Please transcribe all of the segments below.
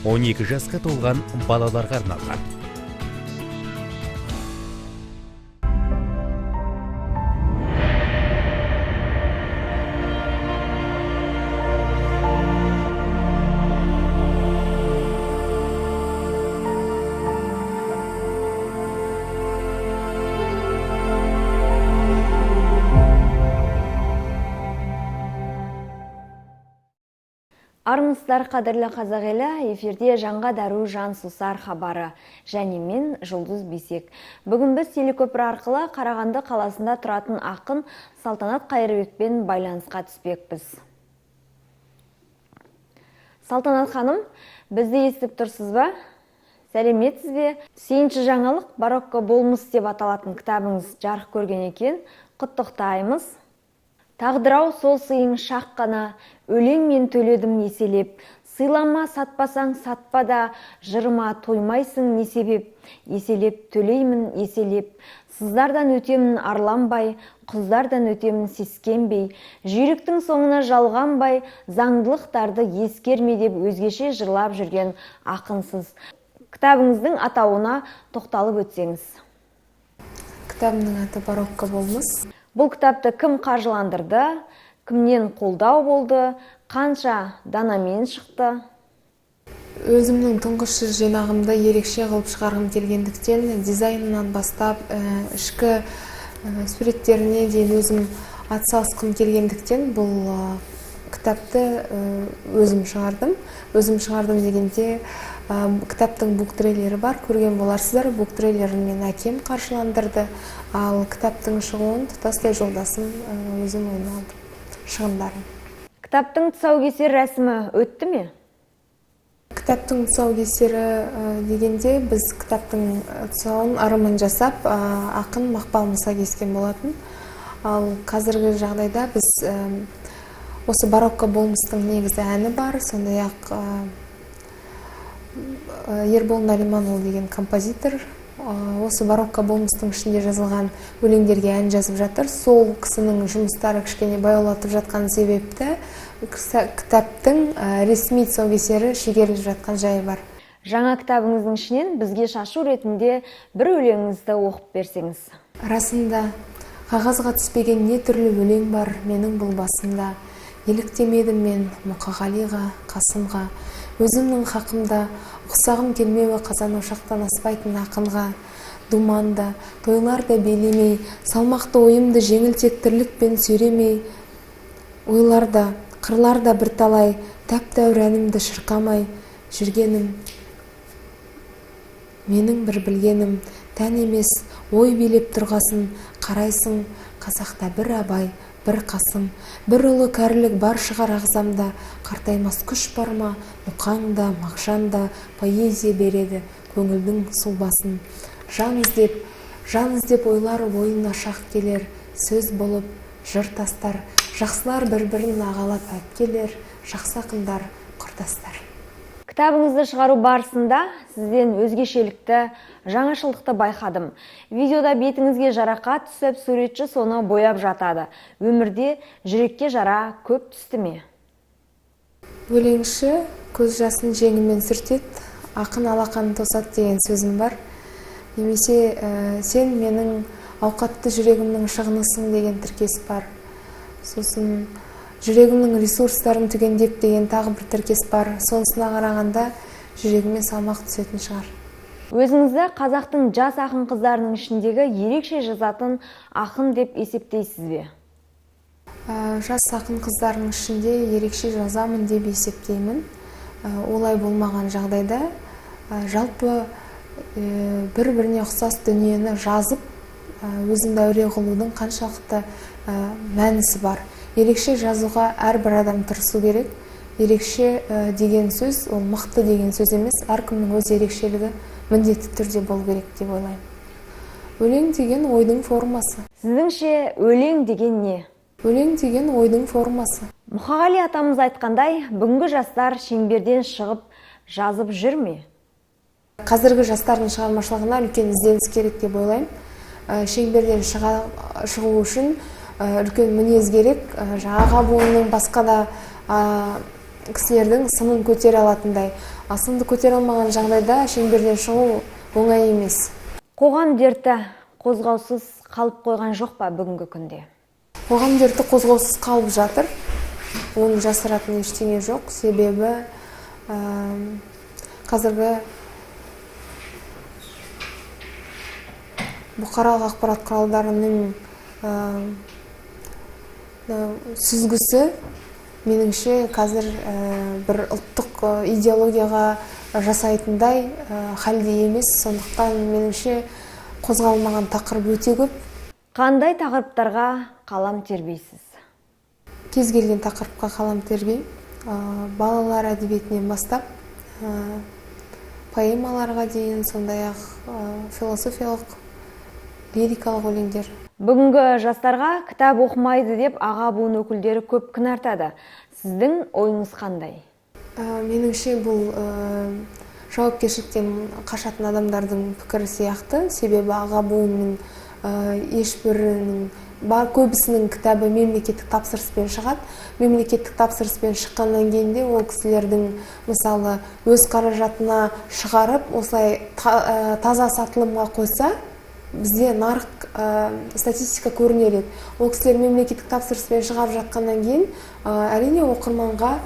12 жасқа толған балаларға арналған. Армысыздар, қадірлі қазақ елі, эфирде жанға дәру жан сусар хабары. Және мен Жұлдыз Бисек. Бүгін біз телекөпір арқылы Қарағанды қаласында тұратын ақын Салтанат Қайырбекпен байланысқа түспекпіз. Салтанат ханым, бізді естіп тұрсыз ба? Сәлеметсіз бе? Сүйінші жаңалық барокко болмыс деп аталатын кітабыңыз жарық көрген екен. Құттықтаймыз. Тағдыр-ау сол сыйың шақ қана, өлең мен төледім еселеп. Сыйлама сатпасаң сатпа да, жырыма тоймайсың не себеп. Еселеп төлеймін еселеп. Сыздардан өтемін арланбай, құздардан өтемін сескенбей. Жүйріктің соңына жалғанбай, заңдылықтарды ескерме деп өзгеше жырлап жүрген ақынсыз. Кітабыңыздың атауына тоқталып өтсеңіз. Кітабымның аты барокко болмыс. Бұл кітапты кім қаржыландырды, кімнен қолдау болды, қанша данамен шықты? Өзімнің тұңғыш жинағымды ерекше қылып шығарғым келгендіктен, дизайнынан бастап, ішкі суреттеріне дейін өзім атсалысқым келгендіктен бұл кітапты өзім шығардым. Өзім шығардым дегенде, кітаптың буктрейлері бар, көрген боларсыздар. Буктрейлерін мен әкем қаржыландырды, ал кітаптың шығуын тұтастай жолдасым өзім мойнына алдым, шығындарын. Кітаптың тұсаукесер рәсімі өтті ме? Кітаптың тұсаукесері дегенде, біз кітаптың тұсауын ырымын жасап, ақын Мақпал Мұса кескен болатын. Ал қазіргі жағдайда біз осы барокко болмыстың негізі әні бар, сондай-ақ Ербол Нариманұлы деген композитор осы барокко болмыстың ішінде жазылған өлеңдерге ән жазып жатыр. Сол кісінің жұмыстары кішкене баяулатып жатқан себепті кітаптың ресми тұсаукесері шегеріліп жатқан жайы бар. Жаңа кітабыңыздың ішінен бізге шашу ретінде бір өлеңіңізді оқып берсеңіз. Расында қағазға түспеген не түрлі өлең бар менің бұл басымда. Еліктемедім мен Мұқағалиға, Қасымға. Өзімнің хақымда ұқсағым келмеуі қазан ошақтан аспайтын ақынға. Думанда, тойларда билемей, салмақты ойымды жеңілтек тірлікпен сүйремей, ойларда, қырларда бірталай, тәп-тәуір әнімді шырқамай жүргенім. Менің бір білгенім, тән емес, ой билеп тұрғасын, қарайсың, қазақта бір Абай, бір Қасым, бір ұлы кәрілік бар шығар ағзамда, қартаймас күш бар ма, Мұқаң да, Мағжан да поэзия береді көңілдің сұлбасын. Жан іздеп, жан іздеп ойлар ойына шақ келер, сөз болып жыр тастар, жақсылар бір-бірін ағалап әпкелер, жақсы ақындар құрдастар. Кітабыңызды шығару барысында сізден өзгешелікті, жаңашылдықты байқадым. Видеода бетіңізге жарақат түсіп, суретші соны бояп жатады. Өмірде жүрекке жара көп түсті ме? Өлеңші көз жасын жеңімен сүртеді, ақын алақанын тосады деген сөзім бар. Немесе сен менің ауқатты жүрегімнің шығынысың деген тіркес бар. Сосын жүрегімнің ресурстарын түгендеп деген тағы бір тіркес бар. Сонысына қарағанда жүрегіме салмақ түсетін шығар. Өзіңізді қазақтың жас ақын қыздарының ішіндегі ерекше жазатын ақын деп есептейсіз бе? Жас ақын қыздарының ішінде ерекше жазамын деп есептеймін. Олай болмаған жағдайда жалпы бір-біріне ұқсас дүниені жазып, өзіңді әуре қылудың қаншалықты мәнісі бар. Ерекше жазуға әрбір адам тырысу керек. Ерекше деген сөз, ол мықты деген сөз емес, әркімнің өз ерекшелігі міндетті түрде болу керек деп ойлаймын. Өлең деген ойдың формасы. Сіздіңше өлең деген не? Өлең деген ойдың формасы. Мұқағали атамыз айтқандай, бүгінгі жастар шеңберден шығып жазып жүр ме? Қазіргі жастардың шығармашылығына үлкен ізденіс керек деп ойлаймын. Шеңберден шығу үшін үлкен мінез керек. Жаңа аға буынның, басқа да кісілердің сынын көтере алатындай. Ал сынды көтере алмаған жағдайда шеңберден шығу оңай емес. Қоғам дерті қозғаусыз қалып қойған жоқ па бүгінгі күнде? Қоғам дерті қозғаусыз қалып жатыр. Оны жасыратын ештеңе жоқ. Себебі қазіргі бұқаралық ақпарат құралдарының сүзгісі меніңше қазір бір ұлттық идеологияға жасайтындай халде емес. Сондықтан меніңше қозғалмаған тақырып өте көп. Қандай тақырыптарға қалам тербейсіз? Кез келген тақырыпқа қалам тербеймін. Балалар әдебиетінен бастап поэмаларға дейін, сондай-ақ философиялық, лирикалық өлеңдер. Бүгінгі жастарға кітап оқымайды деп аға буын өкілдері көп кінәртады. Сіздің ойыңыз қандай? Меніңше бұл жауапкершіліктен қашатын адамдардың пікірі сияқты. Себебі аға буынның ешбірінің, бар көбісінің кітабы мемлекеттік тапсырыспен шығады. Мемлекеттік тапсырыспен шыққаннан кейін де ол кісілердің мысалы өз қаражатына шығарып осылай таза сатылымға қойса, бізде нарық статистика көрінер еді. Ол кісілер мемлекеттік тапсырыспен шығарып жатқаннан кейін әрине оқырманға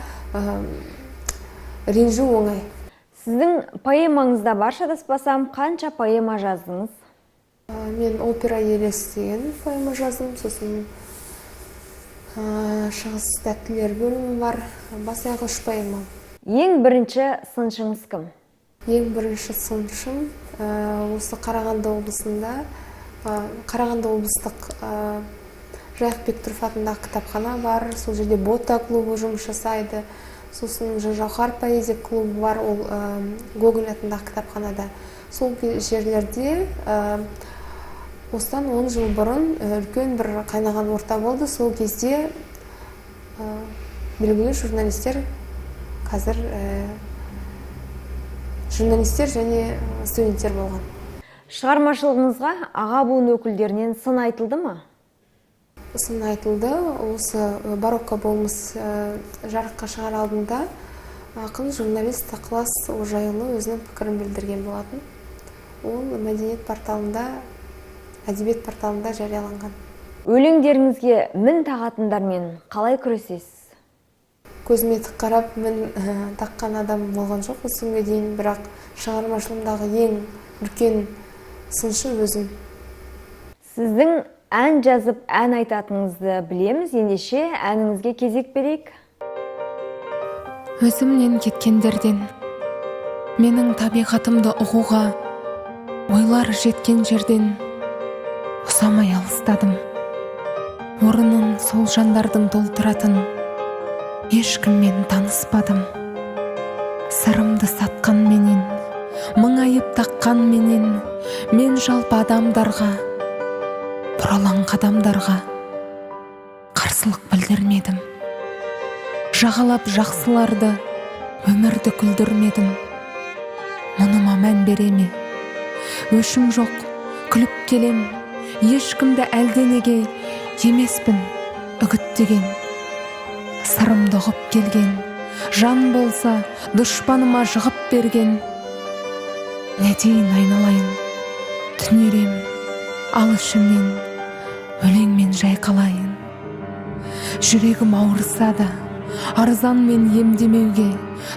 ренжу оңай. Сіздің поэмаңызда бар, шатаспасам, қанша поэма жаздыңыз? Мен «Опера елесі» деген поэма жаздым, сосын «Шығыс тәттілер» бөлімі бар, бас аяғы 3 поэма. Ең бірінші сыншыңыз кім? Ең бірінші сыншым осы Қарағанды облысында, Қарағанды облыстық Жайық Бектұров атындағы кітапхана бар, сол жерде Бота клубы жұмыс жасайды, сосын Жауһар поэзия клубы бар, ол Гоголь атындағы кітапханада. Сол жерлерде осыдан 10 жыл бұрын үлкен бір қайнаған орта болды. Сол кезде белгілі журналистер, қазір журналистер және студенттер болған. Шығармашылығыңызға аға буын өкілдерінен сын айтылды ма? Сын айтылды. Осы «Барокко болмыс» жарыққа шығар алдында ақын журналист Ықылас Ожайұлы өзінің пікірін білдірген болатын. Ол мәдениет порталында, әдебиет порталында жарияланған. Өлеңдеріңізге мін тағатындармен қалай күресесіз? Көзіме тік қарап мін таққан адам болған жоқ осы күнге дейін, бірақ шығармашылығымдағы ең үлкен сыншы өзім. Сіздің ән жазып, ән айтатыныңызды білеміз, ендеше әніңізге кезек берейік. Өзімнен кеткендерден менің табиғатымды ұғуға ойлар жеткен жерден ұзамай алыстадым. Орнын сол жандардың толтыратын ешкіммен таныспадым. Сырымды сатқанменен, мұңайып таққанменен, мен жалпы адамдарға, бұралаң қадамдарға қарсылық білдірмедім. Жағалап жақсыларды, өмірді күлдірмедім. Мұныма мән бере ме? Өшім жоқ, күліп келем, ешкімді әлденеге емеспін үгіттеген. Сырымды ұғып келген, жан болса дұшпаныма жығып берген. Не дейін айналайын, түнерем, ал ішімнен өлеңмен жайқалайын. Жүрегім ауырса да, арзанмен емдемеуге,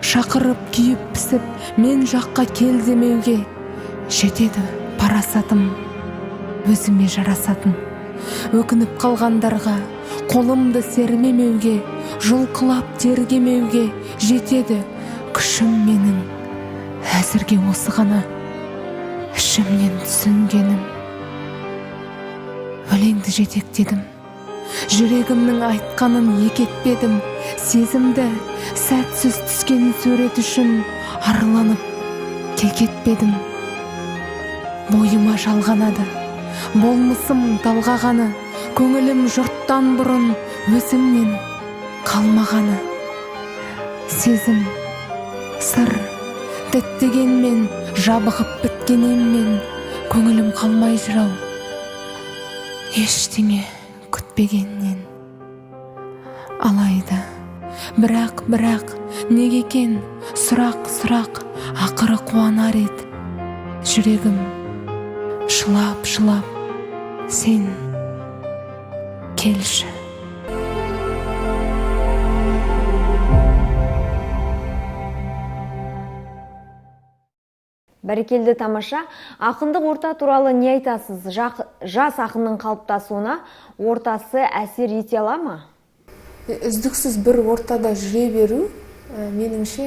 шақырып күйіп пісіп, мен жаққа кел демеуге, жетеді парасатым, өзіме жарасатын. Өкініп қалғандарға қолымды сермемеуге, жұлқылап тергемеуге жетеді күшім менің. Әзірге осы ғана ішімнен түсінгенім. Өлеңді жетектедім, жүрегімнің айтқанын екі етпедім. Сезімді сәтсіз түскен сурет үшін арланып кекетпедім. Бойыма жалғанады болмысым талғағаны, көңілім жұрттан бұрын өзімнен қалмағаны. Сезім, сыр, діттегенмен, жабығып біткенеммен, көңілім қалмай жырау ештеңе күтпегеннен. Алайда, бірақ, Неге екен сұрақ, сұрақ, ақыры қуанар ед жүрегім жылап жылап, сен келші. Бәрекелді, тамаша! Ақындық орта туралы не айтасыз? Жас ақынның қалыптасуына ортасы әсер ете ала ма? Үздіксіз бір ортада жүре беру, меніңше,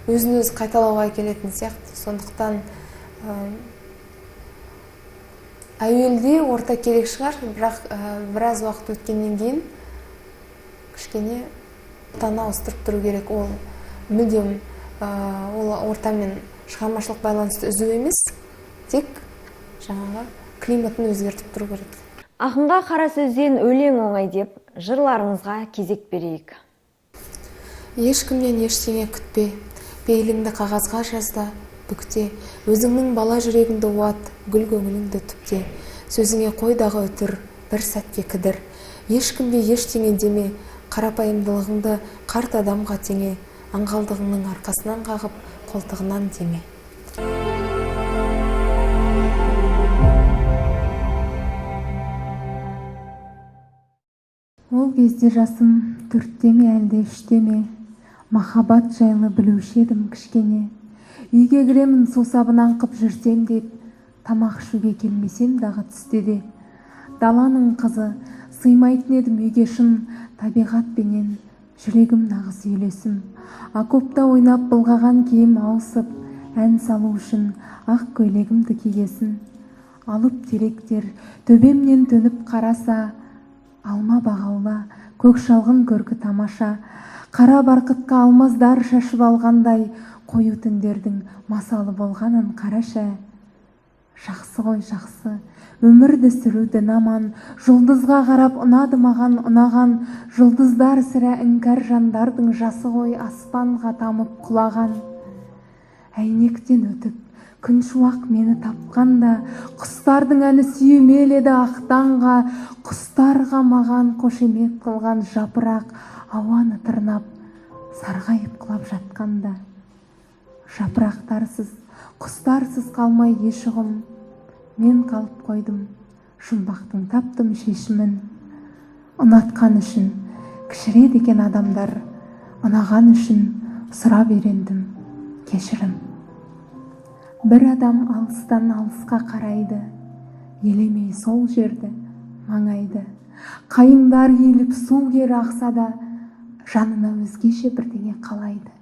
өзін өзі қайталауға келетін сияқты. Сондықтан әуелде орта керек шығар, бірақ біраз уақыт өткеннен кейін кішкене ортаны ауыстырып тұру керек. Ол мүлдем ол ортамен шығармашылық байланысты үзу емес, тек жаңағы климатын өзгертіп тұру керек. Ақынға қара сөзден өлең оңай деп, жырларыңызға кезек берейік. Ешкімнен ештеңе күтпе, пейіліңді қағазға жаз да бүкте, өзіңнің бала жүрегіңді уат, гүл көңіліңді түпте, сөзіңе қой дағы үтір, бір сәтке кідір. Ешкімге ештеңе деме, қарапайымдылығыңды қарт адамға теңе, аңғалдығыңның арқасынан қағып, қолтығынан деме. Ол кезде жасым 4-те ме, әлде 3-те ме, махаббат жайлы білуші едім кішкене. Үйге кіремін сусабын аңқып жүрсем деп, тамақ ішуге келмесем дағы түсте де. Даланың қызы, сыймайтын едім үйге шын, табиғатпенен жүрегім нағыз үйлесім. Окопта ойнап былғаған киім ауысып, ән салу үшін ақ көйлегімді кигесін. Алып теректер төбемнен төніп қараса, алма бағаула, көк шалғын көркі тамаша. Қара барқытқа алмаздар шашып алғандай, қою түндердің масалы болғанын қараша. Жақсы ғой, жақсы, өмірді сүруді наман, жұлдызға қарап ұнады маған ұнаған, жұлдыздар сірә іңкәр жандардың жасы ғой аспанға тамып құлаған. Әйнектен өтіп, күн шуақ мені тапқанда, құстардың әні сүйемеледі ақтанға, құстарға маған қошемет қылған жапырақ ауаны тырнап, сарғайып құлап жатқанда. Жапырақтарсыз, құстарсыз қалмай еш ұғым, мен қалып қойдым, жұмбақтың таптым шешімін. Ұнатқан үшін кішіреді екен адамдар, ұнаған үшін сұрап үйрендім кешірім. Бір адам алыстан алысқа қарайды, елемей сол жерді маңайды. Қайыңдар иіліп су кері ақса да, жанына өзгеше бірдеңе қалайды.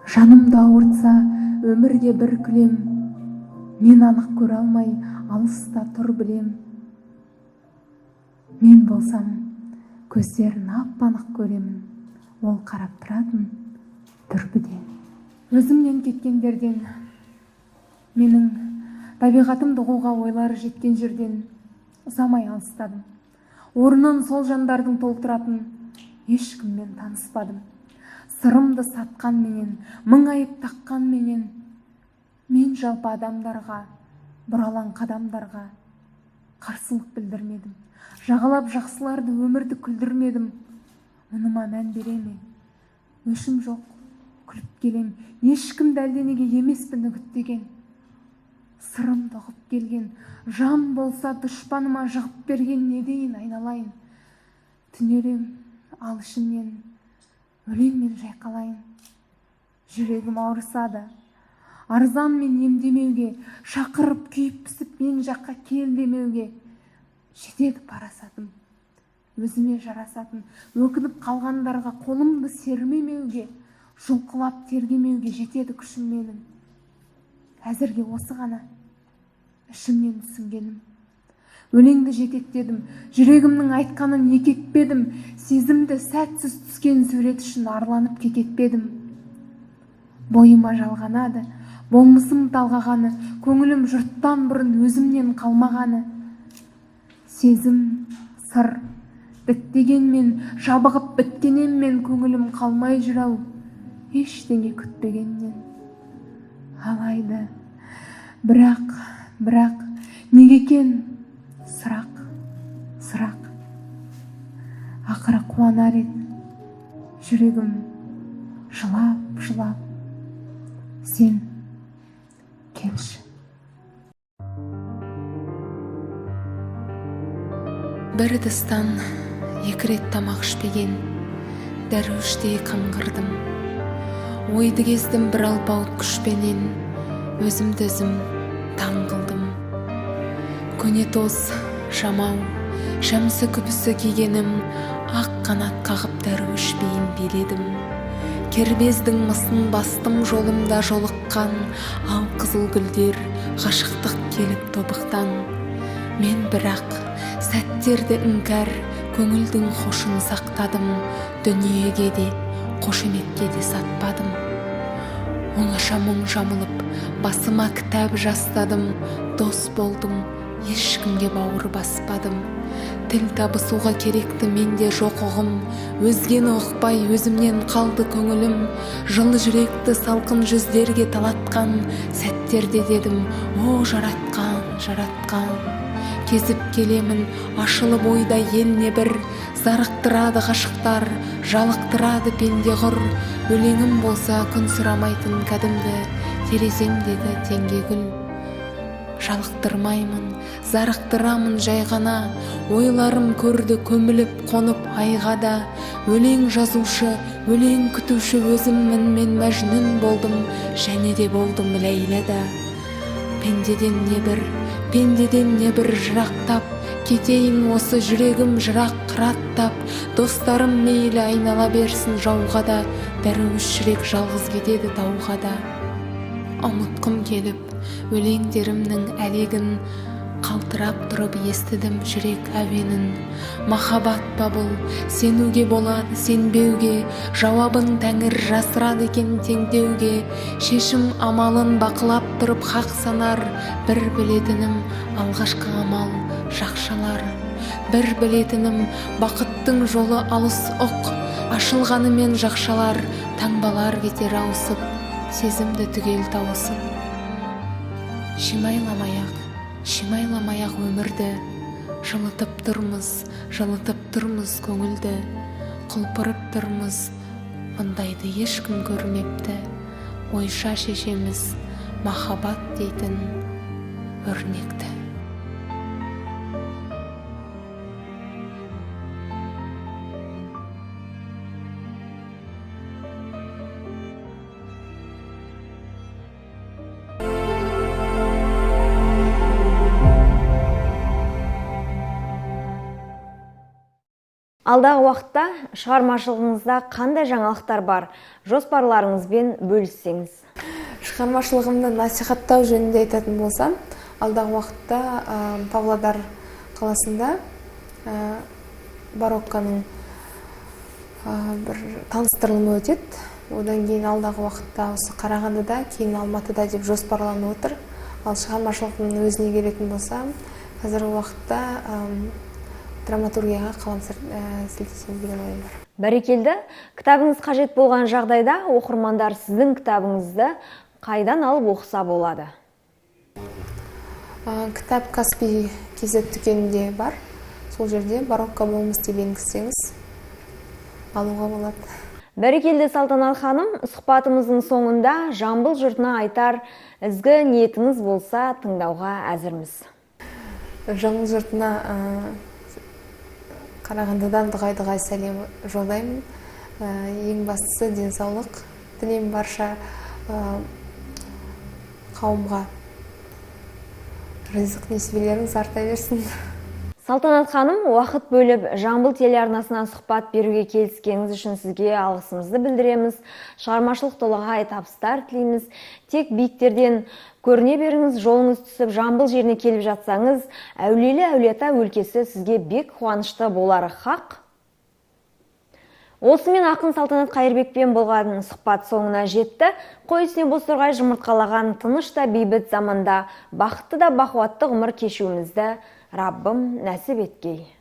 Жанымды ауыртса, өмірге бір күлем, мен анық көре алмай алыста тұр білем. Мен болсам, көздерін ап-анық көремін, ол қарап тұратын дүрбіден. Өзімнен кеткендерден, менің табиғатымды ұғуға ойлары жеткен жерден ұзамай алыстадым. Орнын сол жандардың толтыратын ешкіммен таныспадым. Сырымды сатқан менен, мың айып таққан менен, мен жалпы адамдарға, бұралаң қадамдарға қарсылық білдірмедім. Жағалап жақсыларды өмірді күлдірмедім. Мұныма мән бере ме? Өшім жоқ, күліп келем, ешкімді әлденеге емеспін үгіттеген. Сырымды ұғып келген, жан болса дұшпаныма жығып берген не дейін айналайын. Түнерем, ал ішімнен өлеңмен жайқалайын. Жүрегім ауырса да, арзанмен емдемеуге, шақырып күйіп пісіп мен жаққа кел демеуге жетеді парасатым. Өзіме жарасатын, өкініп қалғандарға қолымды сермемеуге, жұлқылап тергемеуге жетеді күшім менің. Әзірге осы ғана ішімнен түсінгенім. Өлеңді жетектедім, жүрегімнің айтқанын екетпедім, сезімді сәтсіз түскен сурет үшін арланып кекетпедім. Бойыма жалғанады, болмысым талғағаны, көңілім жұрттан бұрын өзімнен қалмағаны. Сезім, сыр, діттегенмен, жабығып біткенеммен көңілім қалмай жүр-ау, ештеңе күтпегеннен. Алайда, бірақ, неге екен сұрақ, сұрақ. Ақыры қуанар еді Жүрегім жылап, жылап, сен келші. Бір ыдыстан 2 рет тамақ ішпеген дәруіштей қаңғырдым. Ойды кездім бір алпауыт күшпенен, өзімді өзім таң қылдым. Көнетоз, жамау, шәмсі күпісі кигенім, ақ қанат қағып дәруіш биін биледім. Кербездің мысын бастым жолымда жолыққан, ал қызыл гүлдер ғашықтық келіп тобықтан. Мен бірақ сәттерді іңкәр, көңілдің хошын сақтадым, дүниеге де, қошеметке де сатпадым. Оңаша мұң жамылып, басыма кітап жастадым, дос болдым, ешкімге бауыр баспадым. Тіл табысуға керекті менде жоқ ұғым, өзгені ұқпай өзімнен қалды көңілім. Жылы жүректі салқын жүздерге талатқан сәттерде дедім, о жаратқан, жаратқан. Кезіп келемін, ашылып ойда ел не бір, зарықтырады ғашықтар, жалықтырады пенде құр. Өлеңім болса күн сұрамайтын кәдімгі, тереземдегі теңге гүл. Жалықтырмаймын, зарықтырамын жай ғана, ойларым көрді көміліп қонып айға да. Өлең жазушы, өлең күтуші өзіммін, мен Мәжнүн болдым, және де болдым Ләйлә да. Пендеден не бір, пендеден не бір жырақтап, кетейін осы жүрегім жырақ қыраттап. Достарым мейлі айнала берсін жауға да, дәруіш жүрек жалғыз кетеді тауға да. Ұмытқым келіп өлеңдерімнің әлегін, қалтырап тұрып естідім жүрек әуенін. Махаббат па бұл, сенуге болады сенбеуге, жауабын тәңір жасырады екен теңдеуге. Шешім амалын бақылап тұрып хақ санар, бір білетінім алғашқы амал жақшалар. Бір білетінім бақыттың жолы алыс ұқ, ашылғанымен жақшалар, таңбалар кетер ауысып, сезімді түгел тауысып. Шимайламай-ақ, шимайламай-ақ өмірді, жылытып тұрмыз, жылытып тұрмыз көңілді, құлпырып тұрмыз, мұндайды ешкім көрмепті. Ойша шешеміз махаббат дейтін өрнекті. Алдағы уақытта шығармашылығыңызда қандай жаңалықтар бар? Жоспарларыңызбен бөліссеңіз. Шығармашылығымды насихаттау жөнінде айтатын болсам, алдағы уақытта Павлодар қаласында барокконың бір таныстырылымы өтеді. Одан кейін алдағы уақытта осы Қарағандыда, кейін Алматыда деп жоспарланып отыр. Ал шығармашылықтың өзіне келетін болсам, қазіргі уақытта драматургияға қалам сілтесем деген ойым бар. Бәрекелді. Кітабыңыз қажет болған жағдайда оқырмандар сіздің кітабыңызды қайдан алып оқыса болады? Кітап Каспий KZ дүкенінде бар. Сол жерде барокко болмыс деп енгізсеңіз алуға болады. Бәрекелді, Салтанат ханым, сұхбатымыздың соңында Жамбыл жұртына айтар ізгі ниетіңіз болса тыңдауға әзірміз. Жамбыл жұртына Қарағандыдан дұғай-дұғай сәлем жолдаймын. Ең бастысы денсаулық тілеймін барша қауымға. Ризық несібелеріңіз арта берсін. Салтанат ханым, уақыт бөліп Жамбыл телеарнасынан сұхбат беруге келіскеніңіз үшін сізге алғысымызды білдіреміз. Шығармашылық толағай табыстар тілейміз. Тек биіктерден көріне беріңіз, жолыңыз түсіп Жамбыл жеріне келіп жатсаңыз, әулиелі Әулиеата өлкесі сізге бек қуанышты болары хақ. Осымен ақын Салтанат Қайырбекпен болған сұхбат соңына жетті. Қой үстіне бозторғай жұмыртқалаған тыныш та бейбіт заманда бақытты да бақуатты ғұмыр кешуімізді Раббым нәсіп еткей.